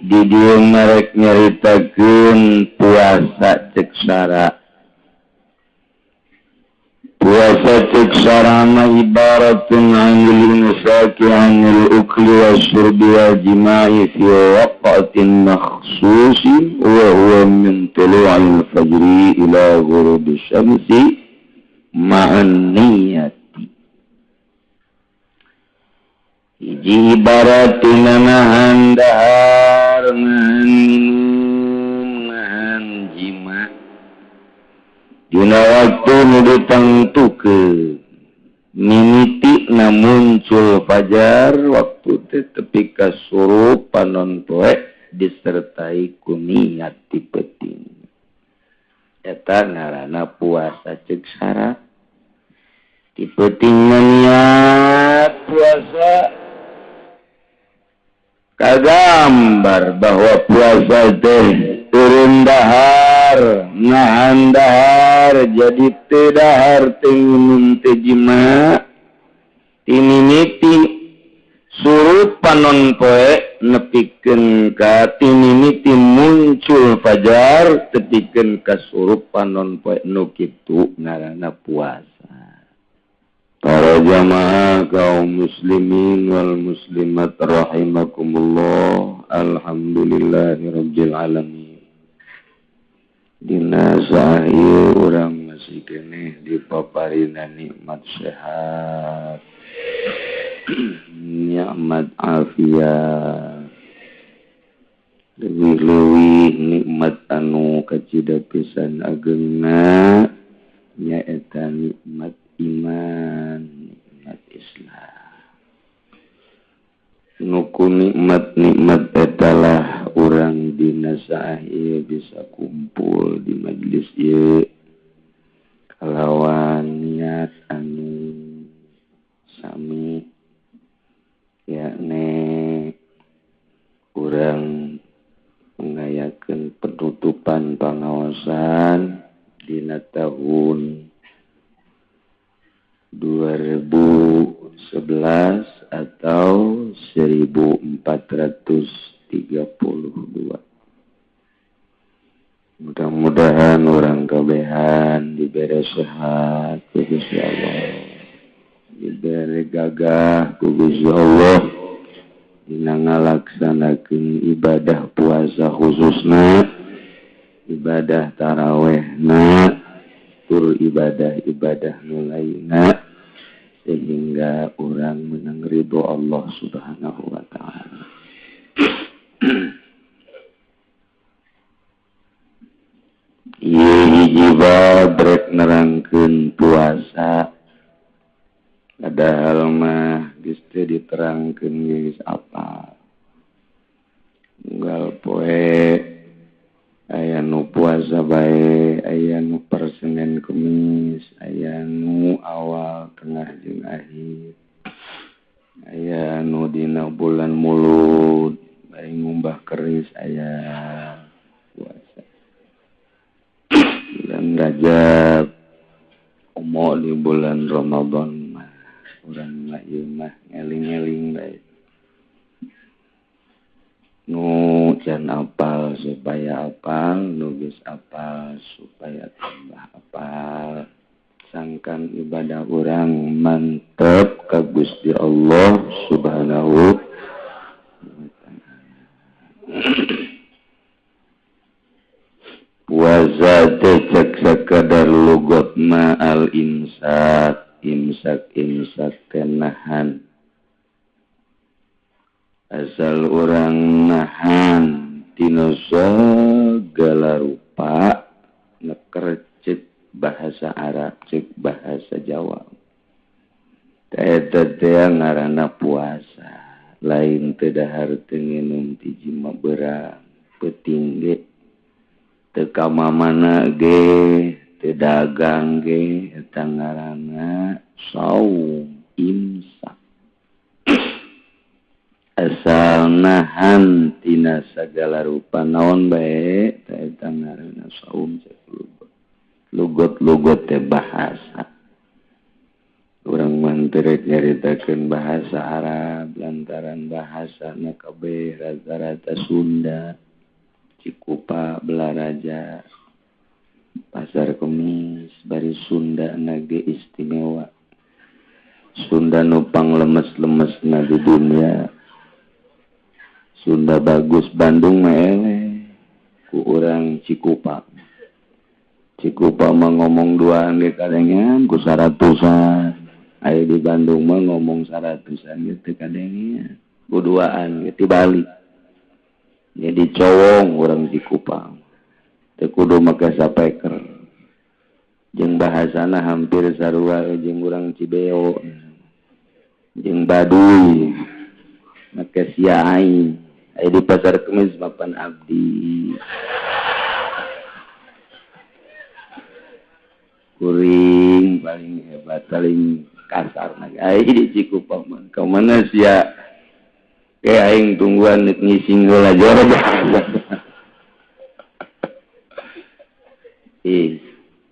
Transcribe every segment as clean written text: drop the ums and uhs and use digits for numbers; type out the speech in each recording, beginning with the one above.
Di dieu marek nyaritakeun puasa cek sara. Puasa cek sara mah ibaratun anil imsaki anil ukli wasyurbi wal jima'i fi waqtin makhsusin wa huwa min tulu'il fajri ila ghurubi syamsi ma'an niyati. Hiji ibaratina nahan dahar, nahan minum, nahan jima dina waktu nu ditangtukeun. Mimiti na muncul fajar waktu teh tepi ka surup panon poe disertai ku niat ti peuting. Eta ngaranna puasa cek sara. Ti peuting niat puasa kagambar bahwa puasa teh turun dahar, nahan dahar, jadi teu dahar teu nginum teu jima. Timimiti surut panon poe nepikeun ka timimiti muncul fajar tepikeun ka surup panon poe nu kitu ngaranna puasa. Para jamaah kaum muslimin wal muslimat rahimakumullah. Alhamdulillahirabbil alamin. Dina saha urang masih keneh dipaparina nikmat sehat, nikmat afiat, leuwih-leuwih nikmat anu kacida pisan agengna nyaeta nikmat iman, nikmat Islam. Nuku nikmat-nikmat etalah urang dina saah ieu bisa kumpul di majelis ieu kalawan niat anu sami, yakni urang ngayakeun penutupan pangaosan dina tahun 2011 atau 1432. Mudah-mudahan orang kabehan diberi sehat ku Gusti Allah, diberi gagah ku Gusti Allah dina ngalaksanakeun ibadah puasa khususna, ibadah tarawehna, tur ibadah-ibadah nu lainna, sehingga orang menang ridho Allah Subhanahu wa ta'ala. Ieu hiji bab rek nerangkeun puasa. Padahal mah geus teu diterangkeun geus apal. Unggal poe aya nu puasa bae, aya nu per Senin Kemis, aya nu awal tengah jeung akhir, aya nu dina bulan Mulud bari ngumbah keris aya puasa. Bulan Rajab omo di bulan Ramadan mah urang mah ieu mah ngeling-eling bae. Nu can apal supaya apal, nu geus apal supaya tambah apal. Sangkan ibadah urang mantep ka Gusti Allah Subhanahu wa ta'ala. Puasa teh cek sakadar lugot ma al imsak, imsak imsak tenahan. Asal orang nahan tina segala rupa neker cek bahasa Arab cek bahasa Jawa. Eta teh ngaranna puasa. Lain teu dahar teu nginum ti jima beurang peuting ge teu ka mamana ge teu dagang ge eta ngaranna saum imsak. Asal nahan tina sagala rupa naon bae eta ngaranna saum cek lugot. Lugot-lugot teh bahasa. Urang mah teu rek nyaritakeun bahasa Arab lantaran bahasana kabeh rata-rata Sunda, Cikupa, Balaraja, Pasar Kemis, bari Sunda nage istimewa. Sunda nupang lemes-lemesna di dunia. Sunda bagus Bandung mah eleh ku urang Cikupa. Cikupa mah ngomong duaan ge kadengean ku saratusan. Aya di Bandung mah ngomong saratusan ge teu kadengean. Ku duaan ge tibalik. Jadi cowong urang Cikupa. Teu kudu make sapeker. Jeung bahasana hampir sarua jeung urang Cibeo. Jeung Baduy. Make sia aing. Aya di Pasar Kemis mapan abdi. Kuring paling hebat, paling kasar naga. Aya di Cikupa mah. Ka mana sia? Ke aing tungguan nek ngising heula jero. Ih,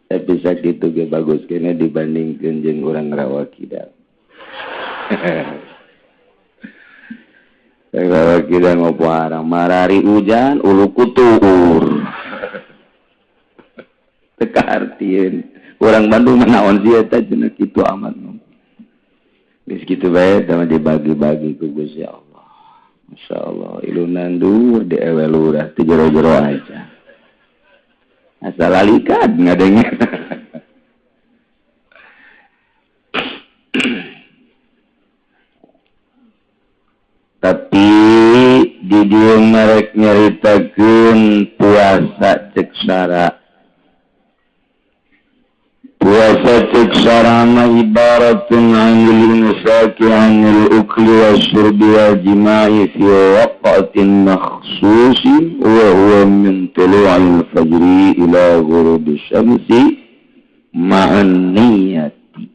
tapi sakitu ge bagus kene dibandingkeun jeung urang Rawa Kidal. Rawa Kidal ngopo arang marari hujan ulu kutur. Teu kaartieun. Urang Bandung mah naon sih eta cenah kitu amat. Geus kitu bae tah dibagi-bagi ku Gusti Allah. Masyaallah, ilunan dur di ewe lurah teu jero-jero aja. Asal alikan ngadenge. Tapi di dieu merek nyaritakeun puasa cek sara. Puasa cek sara mah ibaratun 'anil imsaki 'anil ukli wasyurbi wal jima'i fi waqtin makhsusin wa huwa min tulu'il fajri ila ghurubi syamsi ma'an niyyati.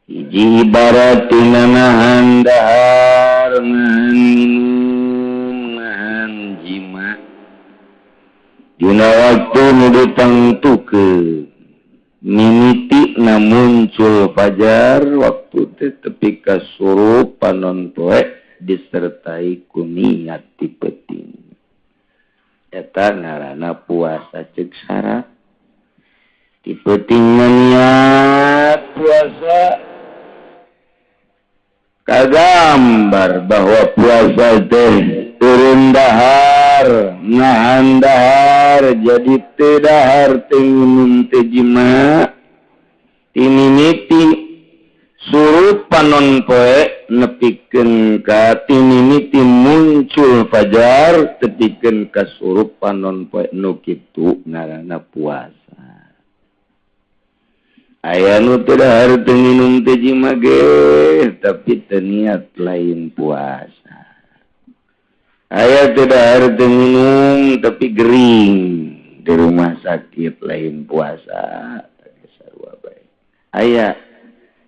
Hiji ibaratina nahan dahar, nahan minum, nahan jima dina waktu nu ditangtukeun. Mimitina muncul fajar waktu teh tepi ka surup panon poe disertai ku niat ti peuting. Eta ngaranna puasa ceuk syarat. Ti peuting niat puasa kagambar bahwa puasa teh turun dahar, nahan dahar, jadi teu dahar teu minum teu jima, timimiti surut panon poe nepikeun ka timimiti muncul fajar tepikeun ka surup panon poe nu kitu ngaranna puasa. Aya nu teu dahar teu minum teu jima ge tapi teu niat lain puasa. Aya teu dahar teu minum tapi gering di rumah sakit lain puasa. Sarua bae. Aya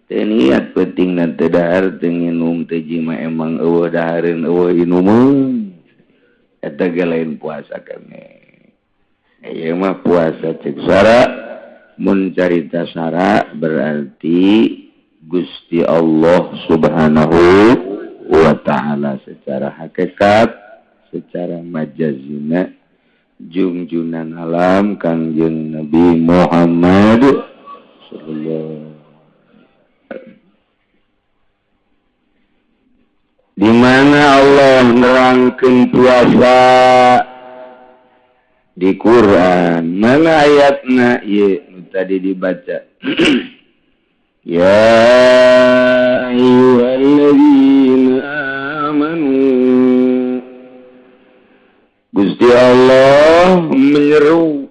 teu niat peutingna teu dahar teu minum teu jima emang eueuh dahareun eueuh inumeun. Eta ge lain puasa keneh. Ieu mah puasa ceuk sara. Mun carita sara berarti Gusti Allah Subhanahu wa ta'ala secara hakikat, secara majazina jungjunan alam Kangjeng Nabi Muhammad sallallahu. Di mana Allah nerangkeun puasa di Quran, mana ayatna ieu nu tadi dibaca. Ya ayyuhalladzina amanu. Gusti Allah menyeru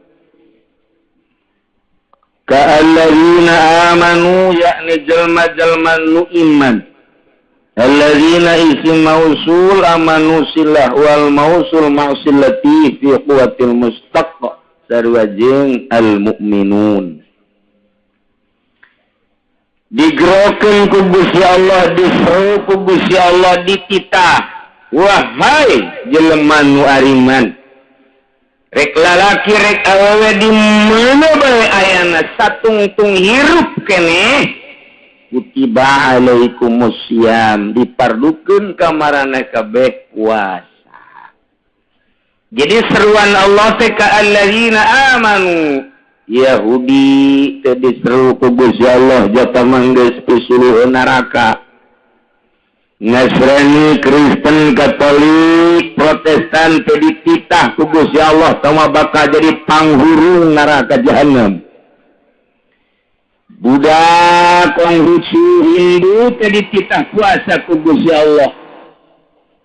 ka alladzina amanu yakni jelma-jelma nu iman. Alladzina isim mausul amanu silah wal mausul ma'silati fi quwwatil mustaq sarua jeung al mukminun. Digerokeun ku Gusti Allah, diseru ku Gusti Allah, dititah, wahai jelema nu ariman, rek lalaki rek awewe di mana bae ayana satungtung hirup keneh kutiba alaikumusiyam dipardukeun ka maraneh kabeh puasa. Jadi seruan Allah teh ka alladzina amanu Yahudi teh diseru ku Gusti Allah jata manggeus pisuluh neraka. Nasrani, Kristen, Katolik, Protestan teh dititah ku Gusti Allah tama bakal jadi panghurung neraka jahanam. Buddha, Konghucu, Hindu teh dititah puasa ku Gusti Allah.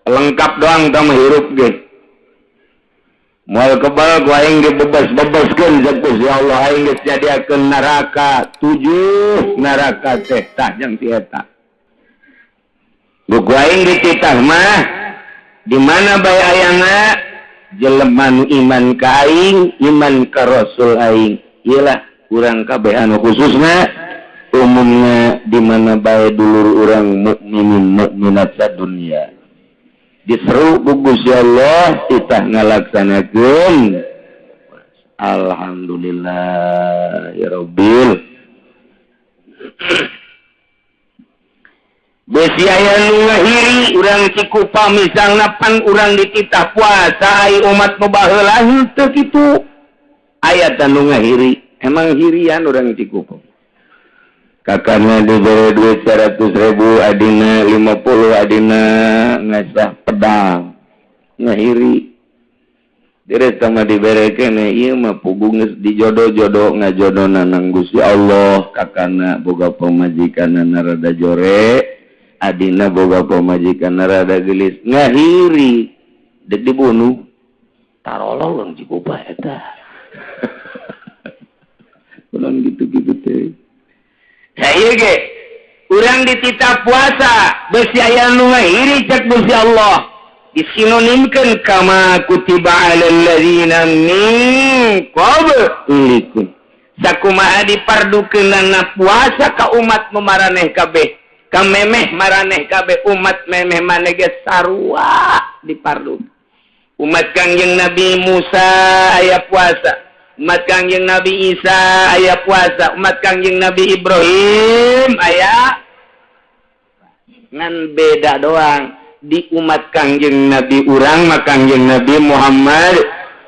Lengkap doang tama hirup ge. Moal kebal ku aing ge bebas-bebaskeun ku Gusti Allah aing geus nyadiakeun neraka 7 neraka teh tah jeung ti eta. Buku aing dititah mah di mana bae ayana jelema nu iman ka aing, iman ka Rasul aing. Iyalah urang kabeh anu khususna umumna di mana bae dulur urang mukminin mukminat sadunya. Diseru ku Gusti Allah titah ngalaksanakeun. Alhamdulillah ya Rabbil. Besi aya nu ngahiri urang Cikupa misalna pan urang dititah puasa ai umat nu baheula henteu kitu. Aya tah nu ngahiri, emang hirian urang Cikupa. Kakakna dibere duit 100.000, adina 50, adina ngasah pedang. Ngahiri. Deres sama dibere keneh ieu mah puguh geus dijodoh-jodoh ngajodona nang Gusti Allah, kakana boga pamajikanna rada jore. Adina boga pamajikan rada gelis ngahiri dek dibunuh tarolol urang Cikupa eta. Urang gitu-gitu teh. Nah ieu ge urang dititah puasa besi aya nu ngahiri cek Gusti Allah disinonimkeun kama kutiba alal ladzina min qablikum. Sakumaha dipardukeunana puasa ka umat nu maraneh kabeh. Kamemeh maraneh kabeh umat memeh maneh ge sarua dipardu. Umat Kangjeng Nabi Musa aya puasa, umat Kangjeng Nabi Isa aya puasa, umat Kangjeng Nabi Ibrahim aya. Ngan beda doang di umat Kangjeng Nabi urang mah Kangjeng Nabi Muhammad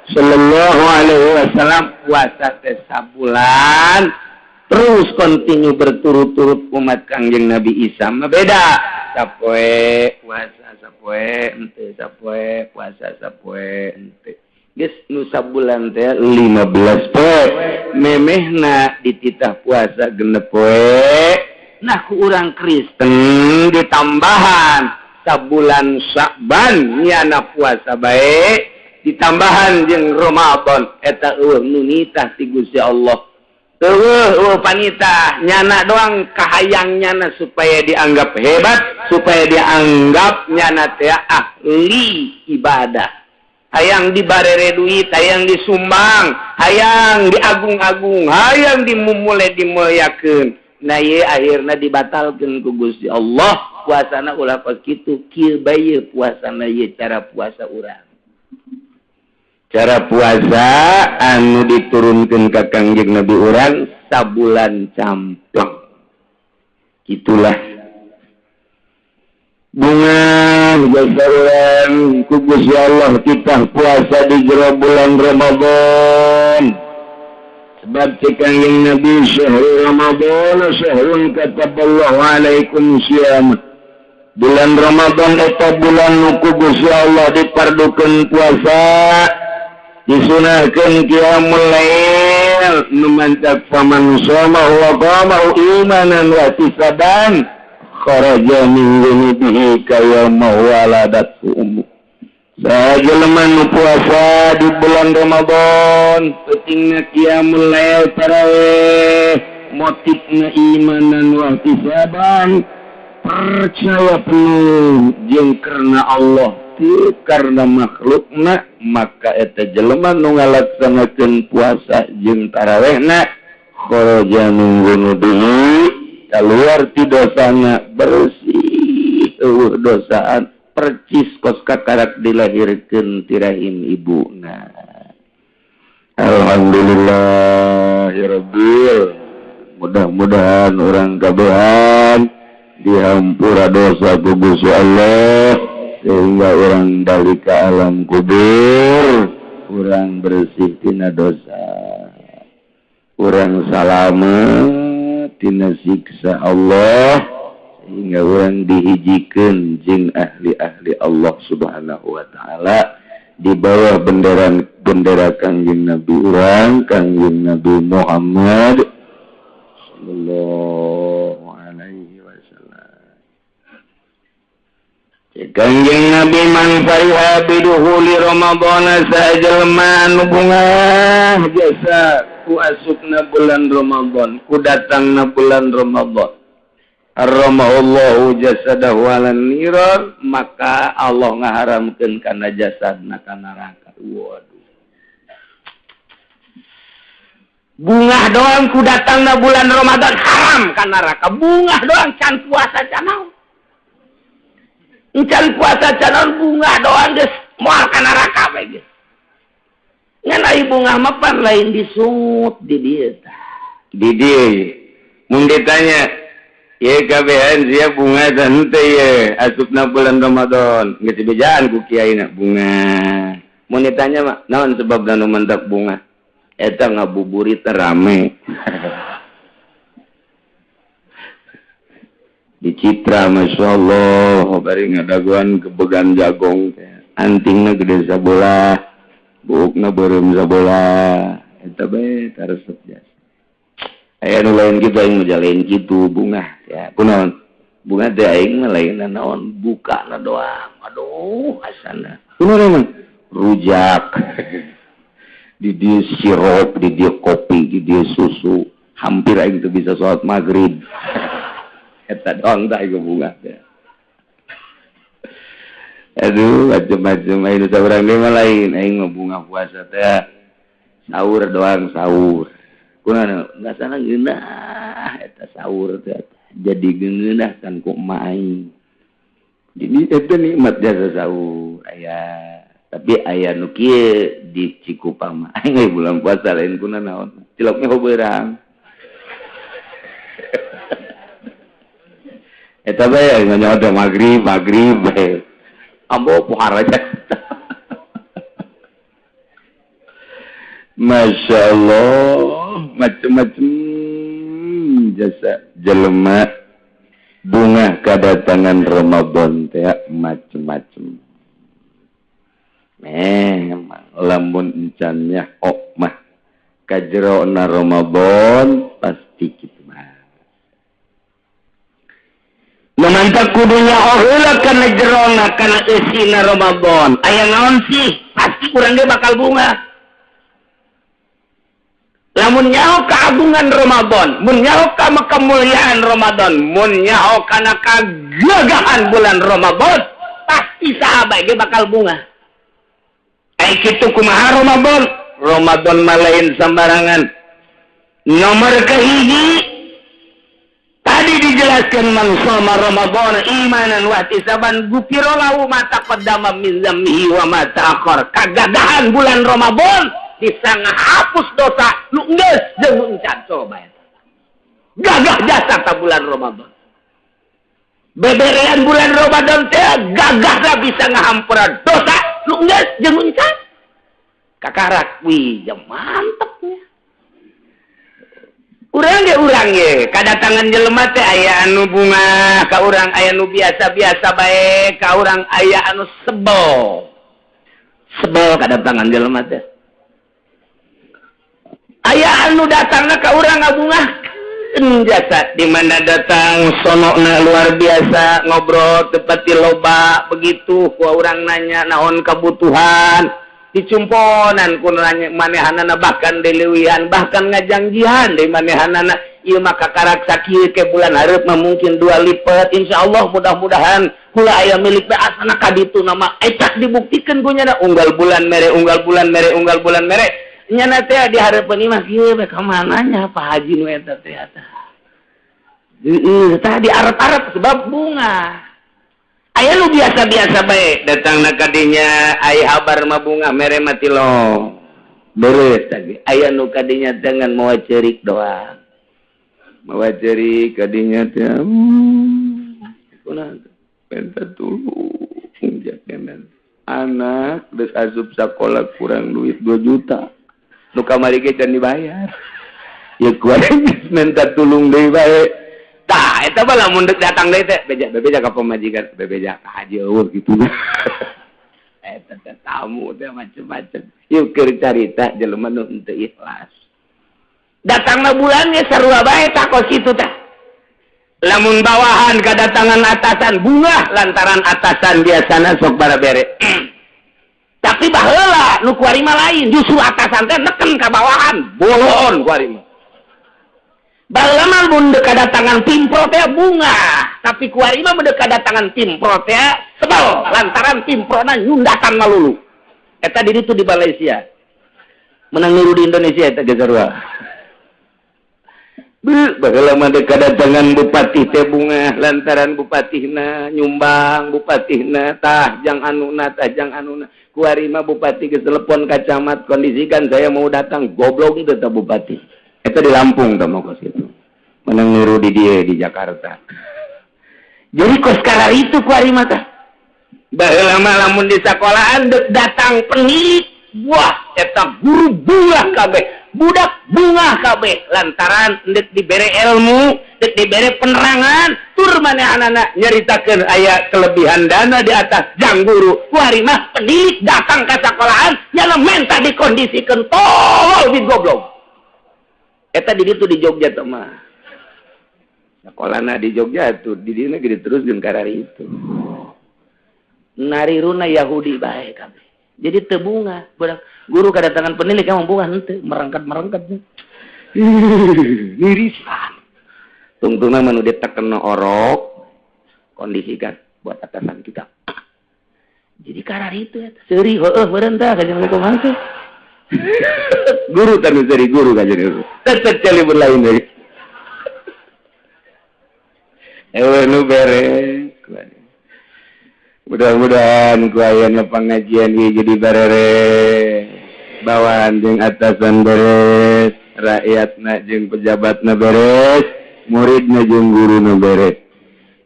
sallallahu alaihi wasallam puasa teh sabulan terus kontinu berturut-turut. Umat Kangjeng Nabi Isa mah beda, sapoe puasa sapoe henteu, sapoe puasa sapoe henteu. Geus nu sabulan teh 15 poe memehna dititah puasa 6 poe. Nah ku urang Kristen ditambahan sabulan Sya'ban nyana puasa bae ditambahan jeung Ramadan eta eueuh nu nitah ti Gusti Allah. Eueuh panita nyana doang kahayang nyana supaya dianggap hebat, supaya dianggap nyana teh ahli ibadah. Hayang dibarere duit, hayang disumbang, hayang diagung-agung, hayang dimumule dimuliakeun. Nah ieu akhirna dibatalkeun ku Gusti Allah. Puasana ulah kos kitu, kieu bae puasana ieu cara puasa urang. Cara puasa anu diturunkan ka Kangjeng Nabi urang sabulan campleng. Itulah bunga jasa urang ku Gusti Allah kita puasa di jero bulan Ramadan. Sebab cek Kangjeng Nabi syahrul Ramadan syahrun kataballahu alaikum siyam. Bulan Ramadan eta bulan nu ku Gusti Allah dipardukeun puasa. Disunahkeun qiyamul lail nu mantap faman shoma wa qama imanan wa ihtisaban kharaja min dzunubihi kayawma waladatu ummu. Saha jelema nu puasa di bulan Ramadan pentingna qiyamul lail tarawih motifna imanan wa ihtisaban percaya penuh jeung karena Allah karena makhlukna maka eta jelema nu ngalaksanakeun puasa jeung tarawehna kharaja min dzunubihi keluar ti dosana bersih eueuh dosaan percis kos kakarak dilahirkeun ti rahim ibuna. Alhamdulillahirabbil. Mudah-mudahan orang kabehan dihampura dosa ku Gusti Allah sehingga orang balik ke alam kubur orang bersih tina dosa, orang salamet tina siksa Allah sehingga orang dihijikeun jeung ahli-ahli Allah Subhanahu wa taala di bawah bendera Kangjeng Nabi urang, Kangjeng Nabi Muhammad sallallahu alaihi wasallam. Kangjeng Nabi man fariha biduhuli Ramadan sajelma anu bungah jasa ku asupna bulan Ramadan, ku datangna bulan Ramadan. Arramallahu jasadahu alan nirar, maka Allah ngaharamkeun kana jasadna ka neraka. Waduh. Bungah doang ku datangna bulan Ramadan haram ka neraka. Bungah doang can puasa can naon. Can puasa can naon bungah doang geus moal ka neraka we geus. Ngan ai bungah mah pan lain disungut di dieu tah. Di dieu mun ditanya ye kabehan sia bunga dan henteu ye asupna bulan Ramadan geus dibejaan ku kiaina bunga. Mun ditanya mah naon sebabna nu mendak bunga? Eta ngabuburit rame. Di Citra Masya Allah bari ngadaguan kebegan jagong teh. Antingna gede sabola, buukna beureum sabola. Eta bae taresep jasa. Aya nu lain kitu aing mah lain kitu bunga ya. Kunaon? Bunga teh aing mah lain naon bukana doang. Aduh asana. Kunaon emang? Rujak. Di dia sirup, di dia kopi, di dia susu. Hampir aing teu bisa sholat maghrib. Eta doang tah aing bunga teh. Aduh, macem-macem aing nu saurang deui mah lain. Aing mah bunga puasa teh sahur doang sahur. Kunaon ngasana ngeunah eta sahur teh. Jadi ngeunah kan ku emak aing. Jadi eta nikmat jasa sahur aya. Tapi aya nu kieu di Cikupang mah aing bulan puasa lain kuna naon ciloknya hobeurang eta bae aing nyaho magrib magrib bae ambo pohar aja. Masya Allah macem-macem jasa jelema bunga kadatangan Ramadan teh macem-macem. Memang lamun encannya ok mah kajerona Ramadan pasti kitu mah. Memantap kudunya heula kana jerona kana eusina Ramadan. Aya naon sih? Pasti urang ge bakal bunga. Lamun nyaho keagungan Ramadan, mun nyaho ka kemuliaan Ramadan, mun nyaho kana kagagahan bulan Ramadan, pasti sahabat ge bakal bunga. Ai kitu kumaha Ramadan? Ramadan mah lain sembarangan. Nomor kahiji tadi dijelaskan man shoma Ramadan imanan wa ihtisaban gufira lahu ma taqaddama min dzambihi wa ma ta'akhkhar. Kagagahan bulan Ramadan bisa ngahapus dosa nu geus jeung nu encan coba eta. Gagah jasa ta bulan Ramadan. Beberean bulan Ramadan teh gagahna bisa ngahampura dosa nu geus jeung nu encan. Kakarak wih ya mantepnya. Urang ge kadatangan jelema teh aya anu bunga ka urang aya nu biasa-biasa bae ka urang aya anu sebel. Sebel kadatangan jelema teh. Aya anu datangna ka urang ngabungahkeun jasa di mana datang sonokna luar biasa ngobrol tepati loba begitu ku urang nanya naon kebutuhan dicumponan ku nanya manehanana bahkan dileuwihan bahkan ngajangjihan di manehanana ieu mah kakarak sakieu ke bulan hareup mah mungkin 2 lipat insyaallah mudah-mudahan kula aya milik teh asana ka ditu nama ecak dibuktikan ku nyana unggal bulan mere unggal bulan mere unggal bulan mere nyana teh dihareupeun mah kieu we ka mananya Pak Haji nu eta teh eta heueuh tah diarep-arep sebab bunga. Aya nu biasa-biasa bae datangna ka dinya ai habar mah bunga mere mah tilong. Beres tadi. Aya nu ka dinya dengan mawa ceurik doang. Mawa ceri kadinya teh kunaon minta tulung jakenan anak geus asup sakola kurang duit 2 juta nu kamari ge can dibayar ya kuari minta tulung deui bae tah eta mah lamun deuk datang deui teh beja bebeja ka pamajikan bebeja ka haji eueuh kitu eta teh tamu teh macem-macem yeuh keur carita jelema nu henteu ikhlas datangna bulan ge sarua bae tah kos kitu tah lamun bawahan kedatangan atasan bunga lantaran atasan biasana sok barabere tapi baheula nu kuari mah lain justru atasan teh neken ka bawahan bolon kuari mah baheula mah mun deuk kadatangan pimpro teh bunga tapi kuari mah mun deuk kadatangan pimpro teh sebel lantaran pimprona nyundatan malulu eta di ditu di Malaysia menang niru di Indonesia eta ge sarua. Baheula mah deuk kadatangan bupati teh bunga lantaran bupatihna nyumbang bupatihna tah jang anuna tah jang anuna kuari mah bupati geus telepon ka camat kondisikan saya mau datang goblok teh tah bupati eta di Lampung tah mah kos kitu menang niru di dieu di Jakarta jadi kos kararitu kuari mah tah baheula mah lamun di sakolahan deuk datang penilik wah eta guru bunga kabeh budak bunga kabeh lantaran deuk dibere ilmu deuk dibere penerangan tur manehanana nyaritakeun aya kelebihan dana di atas jang guru kuari mah penilik datang ka sakolahan nyana menta dikondisikeun tolol di goblok eta di ditu di Jogja teh mah sakolana di Jogja tuh di dieu ge diteruskeun karari itu nariruna Yahudi bae kabeh. Jadi tebunga, budak guru kedatangan penilik emang bunga henteu, merangkat-merangkat. Irisan. Tungtungna mah nu ditekena orok, kondisikan buat atasan kita. Jadi karar itu eta. Seuri heueuh meureun tah kajian kumaha teh. Guru tah nu seuri guru kajian itu. Tetep celi lain deui. Ewe nu beres. Mudah-mudahan ku ayana pengajian ieu jadi bareres, bawahan jeung atasan beres, rakyatna jeung pejabatna beres, muridna jeung guruna beres.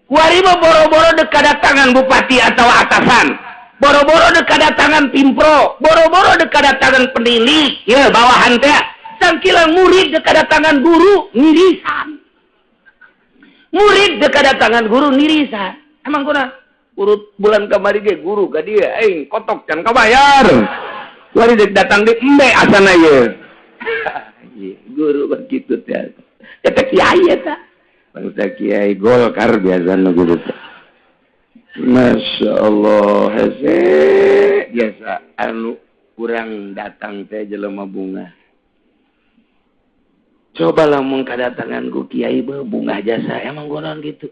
Kuari mah boro-boro deuk kadatangan bupati atau atasan, boro-boro deuk kadatangan pimpro, boro-boro deuk kadatangan penilik, ye bawahan teh sangkilang murid deuk kadatangan guru nirisan. Murid deuk kadatangan guru nirisan. Emang kunaon? Urut bulan kamari ge guru ka dieu aing kotok can kabayar. Kuari deuk datang di embe asana ieu. Guru begitu teh. Eta kiai eta. Bangsa kiai Golkar biasana guru teh. Masya Allah hese biasa anu kurang datang teh jelema bunga. Coba lamun kadatangan ku kiai beuh bunga jasa emang gonon gitu.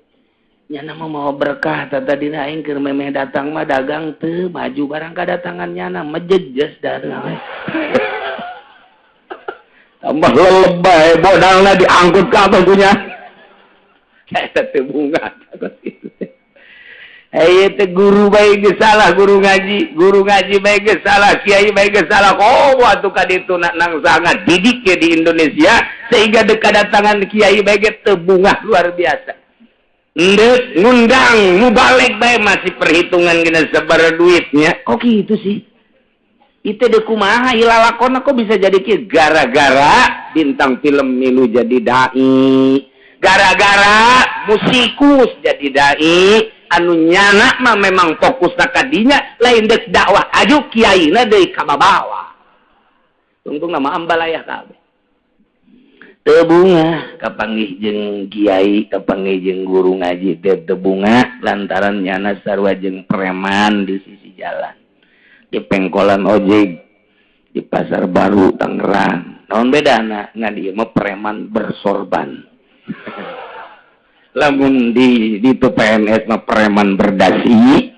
Nyana mah mau berkah tadina aing keur memeh datang mah dagang teu maju barang kadatangan nyana mejejes datang. Tambah lelebay modalna diangkut ka abah punya. Eta teh bunga kitu teh. Aya teh guru bae geus salah guru ngaji bae geus salah, kiai bae geus salah. Oh atuh ka ditu nang sangat didik ke di Indonesia sehingga deuk kadatangan kiai bae ge teu bungah luar biasa. Ndek ngundang mubalek bae masih perhitungan gina sabar duitnya. Kok gitu sih? Itu deh kumaha ilalakona kok bisa jadi kieu gara-gara bintang film milu jadi dai, gara-gara musikus jadi dai, anu nyana mah memang fokus ka dinya lain dek dakwah aju kiaina deui ka babawa. Tungtung nama ambalayah kabeh. Teu bunga kapanggih jeung kiai, kapanggih jeung guru ngaji teh teu bunga lantaran nyana sarua jeung preman di sisi jalan, di pengkolan ojek, di pasar baru Tangerang. Naon bedana? Ngan ieu mah preman bersorban. Lamun di itu PNS mah preman berdasi,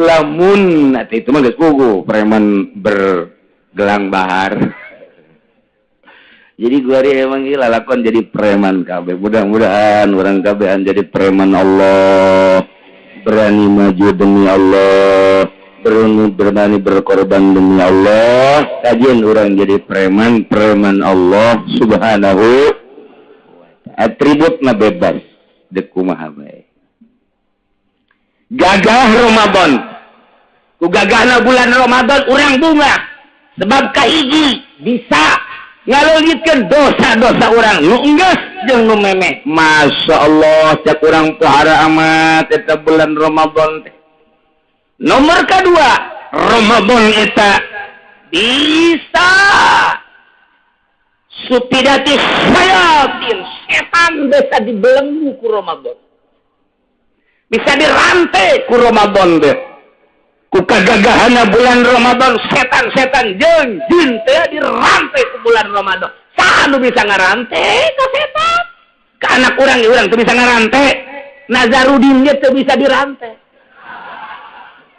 lamun atuh itu mah geus puguh preman bergelang bahar. Jadi gua emang gila lakon jadi preman kabeh. Mudah-mudahan orang kabehan jadi preman Allah, berani maju demi Allah, berani berkorban demi Allah. Kajian orang jadi preman, preman Allah Subhanahu wa ta'ala. Atributna bebas dek kumaha bae. Gagah Ramadan, ku gagahna bulan Ramadan urang bungah, sebab kahiji bisa ngaleungitkeun dosa-dosa urang nu enggeus jeung nu memeh. Masya Allah, cek urang pohara amat eta bulan Ramadan teh. Nomor kedua, Ramadan eta bisa supidati syayatin, setan bisa dibelenggu ku Ramadan, bisa dirantai ku Ramadan deh. Ku kagagahana bulan Ramadan, setan-setan jeung jin teh dirantai ku bulan Ramadan. Saha nu bisa ngarantai ka setan? Ka anak urang ge urang teu bisa ngarantai. Nazarudin ge teu bisa dirantai.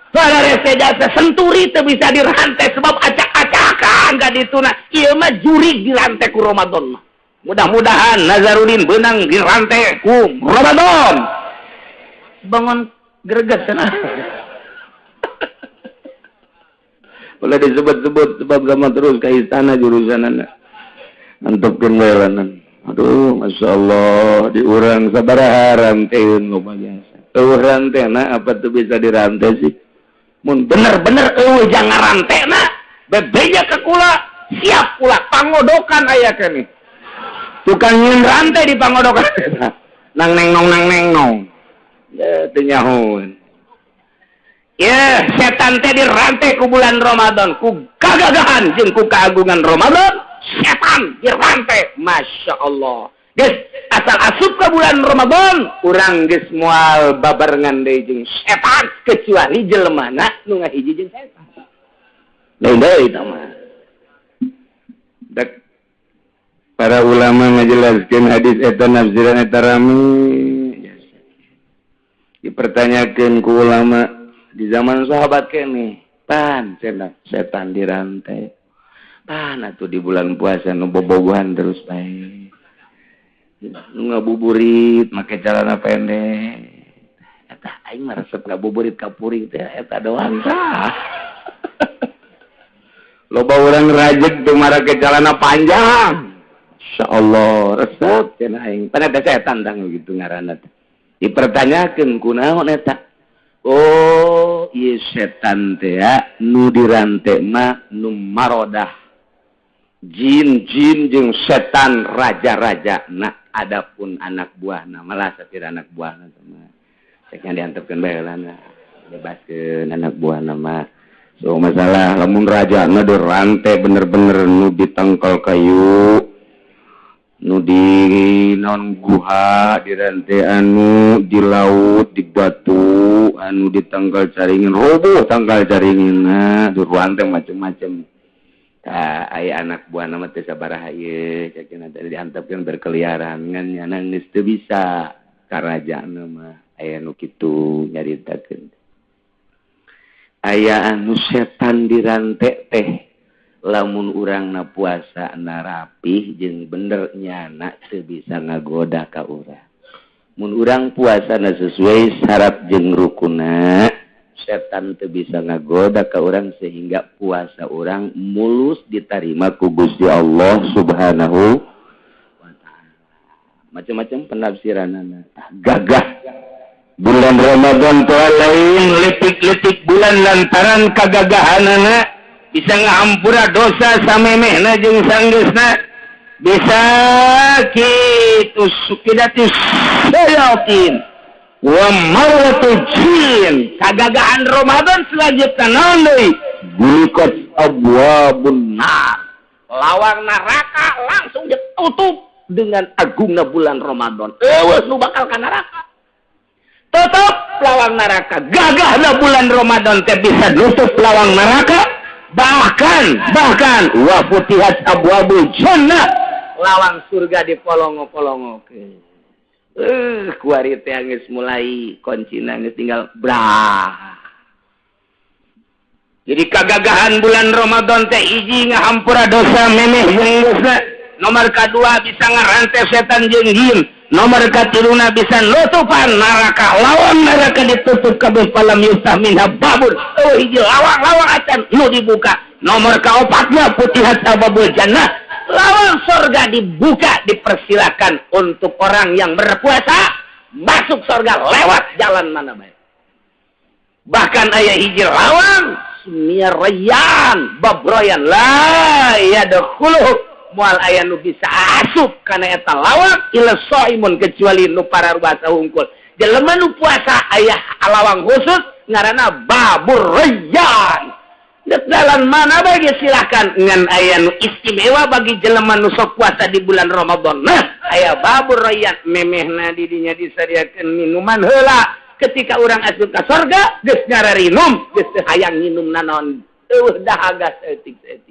Para jasa Senturi teu bisa dirantai sebab acak-acakan ka dituna. Ieu mah jurig dirantai ku Ramadan mah. Mudah-mudahan Nazarudin beunang dirantai ku Ramadan. Bangun greget cenah. Boleh disebut-sebut sebab sama terus ke istana jurusanana. Antepkeun bae lanan. Aduh, Masya Allah, di urang sabaraha ranteun loba jasa. Eueuh rantena apa tuh bisa dirantai sih? Mun bener-bener eueuh jangan rantena, bebeja ke kula, siap kula pangodokan aya keneh. Tukang nyeun rantai di pangodokan. Nang neng nong nang neng nong. Ya teu nyahoeun. Ya, setan teh dirantai ku bulan Ramadan, ku gagagahan jeung ku keagungan Ramadan, setan dirantai. Masya Allah. Geus, asal asup ke bulan Ramadan, urang geus moal babarengan deui jeung setan, kecuali jelemana nu ngahiji jeung setan. Lain deui eta mah. Dek para ulama ngajelaskeun hadis eta nafsiran eta rame. Dipertanyakeun ku ulama di zaman sahabat kene, pan cenah setan dirantai. Pan atuh di bulan puasa nu bobogohan terus bae. Nu ngabuburit make celana pendek. Eta aing mah resep ngabuburit ka puring teh eta doang tah. Loba urang rajeg teu marake celana panjang. Insyaallah resep cenah aing. Pan eta setan tang gitu ngaranna teh. Dipertanyakeun kunaon eta? Oh, ieu setan teh nu dirante mah nu marodah. Jin-jin jeung setan raja-raja. Nah, adapun anak buahna malah satir anak buahna mah. Ceknya diantepkeun bae heulana. Bebaskeun anak buahna mah. So masalah lamun rajana dirante bener-bener nu ditangkal kayu, nu di non guha dirante, anu di laut di batu, anu di tangkal caringin roboh tangkal caringin, nah dirante macem-macem. Tah aya anak buah nama teh sabaraha ieu cekna teh diantepkeun berkeliaran ngan nyana geus teu bisa karajaan mah aya nu kitu nyaritakeun. Aya anu setan dirante teh lamun urangna puasa na rapih jeung bener nyana teu bisa ngagoda ka urang. Mun urang puasana sesuai syarat jeung rukunna, setan teu bisa ngagoda ka urang sehingga puasa urang mulus ditarima ku Gusti Allah Subhanahu wa taala. Macam-macam penafsiranana. Gagah bulan Ramadan teh lain letik-letik bulan lantaran kagagahanana bisa ngahampura dosa samemehna jeung sanggeusna, bisa kitu sukidati sayatin wa marwatu jin. Kagagahan Ramadan selanjutnya naon deui? Gulikat abwabun nar, lawang neraka langsung ditutup dengan agungna bulan Ramadan. Eueuh nu bakal ka neraka, tutup lawang neraka. Gagahna bulan Ramadan teh bisa nutup lawang neraka. Bahkan wa futihat abwabul jannah, lawang surga dipolongo-polongokeun. Kuari teh geus mulai kuncina geus tinggal brah. Jadi kagagahan bulan Ramadan teh hiji ngahampura dosa memeh jeung geusna, nomor kadua bisa ngarante setan jeung jin, nomor katiluna bisa nutupan neraka, lawang neraka ditutup kabeh falam yuftah minha babun. Oh, hiji lawang-lawang acan nu dibuka. Nomor kaopatna putihat abwabul jannah, Lawang sorga dibuka, dipersilakan untuk orang yang berpuasa masuk sorga lewat jalan mana baik. Bahkan aya hiji lawang sumia Rayyan, bab Royan, la yadkhuluhu, moal aya nu bisa asup kana eta lawang, illa shaimun, kecuali nu pararuasa hungkul. Jelema nu puasa aya lawang khusus ngaranna Babur Rayyan. Dek jalan mana bagi silakan, ngan aya nu istimewa bagi jelema nu sok puasa di bulan Ramadan. Nah, aya Babur Rayyan, memehna di dinya disadiakeun minuman heula. Ketika urang asup ka sorga geus ngararinum, geus teu hayang nginum nanaon, eueuh dahaga saeutik-saeutik.